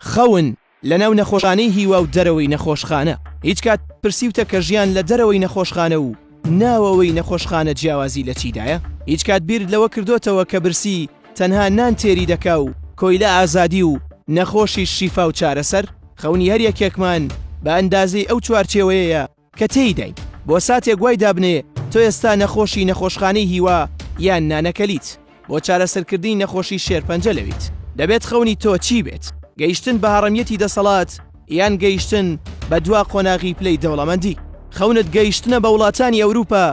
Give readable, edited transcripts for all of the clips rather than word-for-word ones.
خەون لەناو نەخۆشخانەی هیوا و دەرەوەی نەخۆشخانە. هیچ کات پرسیوتە کە ژیان لە دەرەوەی نەخۆشخانە و ناوەوەی نەخۆشخانە جیاوازی لە چیدایە؟ هیچ کات بیرت لەوە کردۆتەوە کە برسی تەنها نان تێری دەکا و کۆیلە ئازادی و نەخۆشیش شیفا و چارەسەر؟ خەونی هەر یەکێکمان بە ئەندازەی ئەو چوارچێوەیەیە کە تێیداین. بۆ ساتێک وای دابنێ تۆ ئێستا نەخۆشی نەخۆشخانەی هیوا یان نانەکەلیت. بۆ چارەسەرکردنی نەخۆشی شێرپەنجە لەویت. دەبێت خەونی تۆ چی بێت؟ گەیشتن بە هەڕەمیەتی دەسەڵات یان گەیشتن بە دوا قۆناغی پلەی دەوڵەمەندی؟ خەونت گەیشتنە بە وڵاتانی ئەوروپا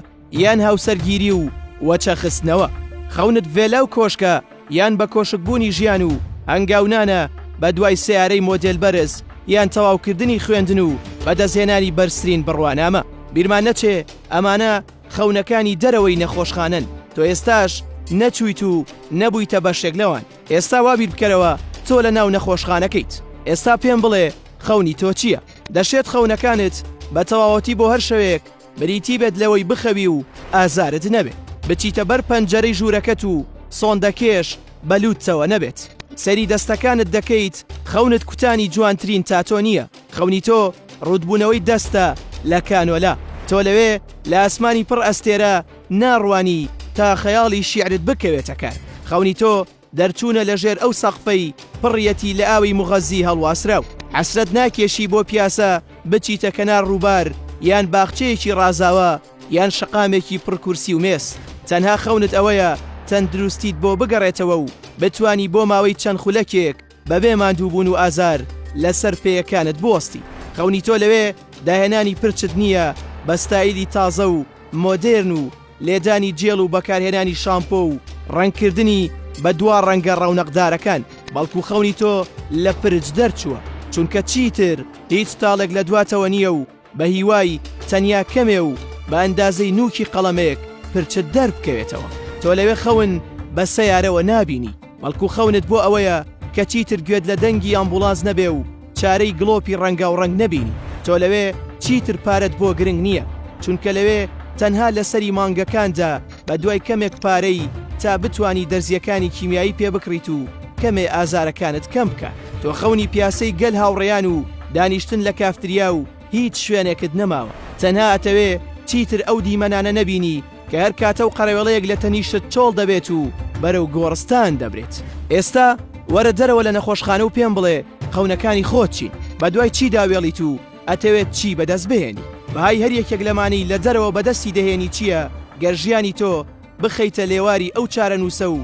یان هاوسەرگیری و وەچە خستنەوە؟ خەونت ڤێلا و کۆشکە یان بە کۆشک بوونی ژیان و هەنگاونانە بە دوای سەیارەی مۆدێل بەرز یان تەواوکردنی خوێندن و بەدەستهێنانی بەرزترین بڕوانامە؟ بیرمان نەچێ ئەمانە خەونەکانی دەرەوەی نەخۆشخانەن، تۆ ئێستاش نەچوویت و نەبوویتە بەشێک لەوان، ئێستا وا بیر بکەرەوە تۆ لە ناو نەخۆشخانەکەیت، ئێستا پێم بڵێ خەونی تۆ چییە؟ دەشێت خەونەکانت بە تەواوەتی بۆ هەر شەوێک بریتی بێت لەوەی بخەوی و ئازارت نەبێ، بچیتە بەر پەنجەرەی ژوورەکەت و سۆندەکێش بە لووتتەوە نەبێت، سەیری دەستەکانت دەکەیت، خەونت کوتانی جوانترین تاتۆ نییە، خەونی تۆ ڕووتبوونەوەی دەستە لە کانۆلا. تۆ لەوێ لە ئاسمانی پڕ ئەستێرە ناڕوانی تا خەیاڵی شیعرت بکەوێتە کار. خەونی تۆ دەرچوونە لە ژێر ئەو سەقفەی پڕیەتی لە ئاوی موغەزی هەڵواسراو. حەسرەت ناکێشی بۆ پیاسە بچیتە کەنار ڕووبار یان باخچەیەکی ڕازاوە یان شەقامێکی پڕ کورسی و مێز. تەنها خەونت ئەوەیە تەندروستیت بۆ بگەڕێتەوە و بتوانی بۆ ماوەی چەند خولەکێک بەبێ ماندووبوون و ئازار لەسەر پێیەکانت بوەستی. خەونی تۆ لەوێ داهێنانی پرچت نییە بە ستایلی تازە و مۆدێرن و لێدانی جێڵ و بەکارهێنانی شامپۆ و ڕەنگکردنی بە دوا ڕەنگە ڕەونەقدارەکان، بەڵکو خەونی تۆ لە پرچ دەرچووە، چونکە چیتر هیچ تاڵێک لە دواتەوە نییە و بە هیوای تەنیا کەمێ و بە ئەندازەی نووکی قەڵەمێک پرچت دەربکەوێتەوە. تۆ لەوێ خەون بە سەیارەوە نابینی، بەڵکو خەونت بۆ ئەوەیە کە چیتر گوێت لە دەنگی ئامبوڵانس نەبێ و چارەی گڵۆپی ڕەنگاوڕەنگ نەبینی. تۆ لەوێ چیتر پارەت بۆ گرنگ نییە، چونکە لەوێ تەنها لە سەری مانگەکاندا بە دوای کەمێک پارەی تا بتوانی دەرزییەکانی کیمیایی پێ بکڕیت و کەمێ ئازارەکانت کەم بکات. تۆ خەونی پیاسەی گەل هاوڕێیان و دانیشتن لە کافتریا و هیچ شوێنێکت نەماوە. تەنها ئەتەوێ چیتر ئەو دیمەنانە نەبینی کە هەر کاتە و قەرەوێڵەیەک لە تەنیشتت چۆڵ دەبێت و بەرەو گۆڕستان دەبرێت. ئێستا وەرە دەرەوە لە نەخۆشخانە و پێم بڵێ خەونەکانی خۆت چین؟ بەدوای چیدا وێڵیت و ئەتەوێت چی بەدەست بهێنی؟ بەهای هەر یەکێک لەمانەی لە دەرەوە بەدەستی دەهێنی چییە گەر ژیانی تۆ بخەیتە لێواری ئەو چارەنووسە و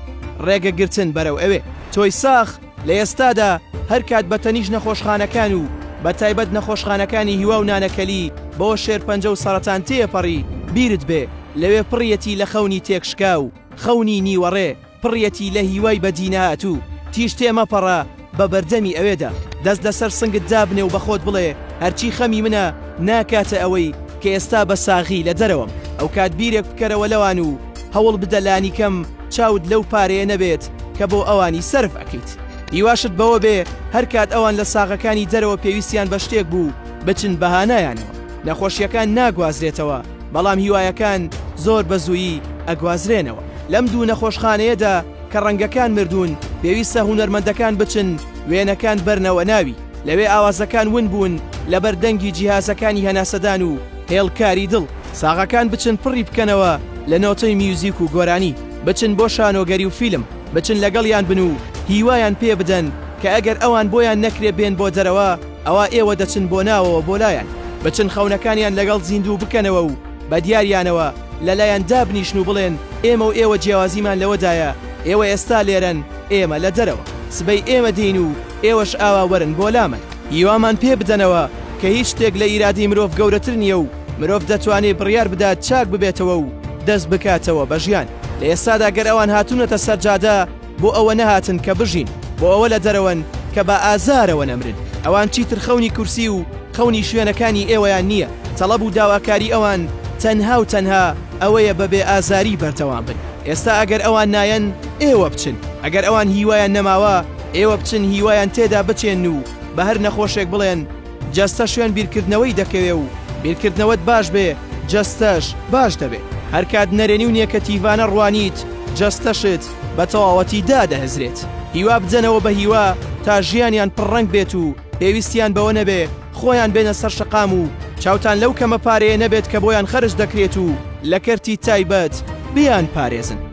ڕێگە گرتن بەرەو ئەوێ. تۆی ساخ لە ئێستادا هەر کات بە تەنیشت نەخۆشخانەکان و بە تایبەت نەخۆشخانەکانی هیوا و نانەکەلی بۆ شێرپەنجە و سەڕەتان تێپەڕی بیرت بێ لەوێ پڕیەتی لە خەونی تێکشکاو خەونی نیوەڕێ پڕیەتی لە هیوای بەدینەهاتوو. تیژ تێمەپەڕە بە بەردەمی ئەوێدا. دەست لەسەر سنگت دابنێ و بە خۆت بڵێ هەرچی خەمی منە ناکاتە ئەوەی کە ئێستا بە ساغی لە دەرەوەم. ئەوکات بیرێک بکەرەوە لەوان و هەوڵ بدە لانیکەم چاوت لەو پارەیە نەبێت کە بۆ ئەوانی سەرف ئەکەیت. هیواشت بەوە بێ هەرکات ئەوان لە ساغەکانی دەرەوە پێویستیان بە شتێک بوو بچن بە هانایانەوە. نەخۆشیەکان ناگوازرێتەوە بەڵام هیوایەکان زۆر بە زوویی ئەگوازرێنەوە. لەم دوو نەخۆشخانەیەدا کە ڕەنگەکان مردوون، پێویستە هونەرمەندەکان بچن وێنەکان بەرنەوە ناوی. لەوێ ئاوازەکان ون بوون لەبەر دەنگی جیهازەکانی هەناسەدان و هێڵکاری دڵ. ساغەکان بچن پڕی بکەنەوە لە نۆتەی میوزیک و گۆرانی. بچن بۆ شانۆگەری و فیلم. بچن لەگەڵیان بن و هیوایان پێ بدەن کە ئەگەر ئەوان بۆیان نەکرێ بێن بۆ دەرەوە، ئەوا ئێوە دەچن بۆ ناوەوە بۆ لایان. بچن خەونەکانیان لەگەڵ زیندوو بکەنەوە و بە دیاریانەوە لەلایان دابنیشن و بڵێن ئێمە و ئێوە جیاوازیمان لەوەدایە ئێوە ئێستا لێرەن ئێمە لە دەرەوە. سبەی ئێمە دێین و ئێوەش ئاوا وەرن بۆ لامان. هیوامان پێ بدەنەوە کە هیچ شتێک لە ئیرادەی مرۆڤ گەورەتر نییە و مرۆڤ دەتوانێ بڕیار بدات چاک ببێتەوە و دەست بکاتەوە بە ژیان. لە ئێستادا گەر ئەوان هاتوونەتە سەر جادە بۆ ئەوە نەهاتن کە بژین، بۆ ئەوە لە دەرەوەن کە بە ئازارەوە نەمرن. ئەوان چیتر خەونی کورسی و خەونی شوێنەکانی ئێوەیان نییە. تەڵەب و داواکاری ئەوان تەنها و تەنها ئەوەیە بە بێ ئازاری بەردەوام بن. ئێستا ئەگەر ئەوان نایەن، ئێوە بچن. ئەگەر ئەوان هیوایان نەماوە، ئێوە بچن هیوایان تێدا بچێنن و بە هەر نەخۆشێک بڵێن جەستە شوێن بیرکردنەوەی دەکەوێ و بیرکردنەوەت باش بێ جەستەش باش دەبێ. هەرکات نەرێنی و نێکەتیڤانە ڕوانیت جەستەشت بە تەواوەتی دادەهزرێت. هیوا بدەنەوە بە هیوا تا ژیانیان پڕ ڕەنگ بێت و پێویستیان بەوە نەبێ خۆیان بێنە سەر شەقام و چاوتان لەو کەمە پارەیە نەبێت کە بۆیان خەرج دەکرێت و لە کەرتی تایبەت بیانپارێزن.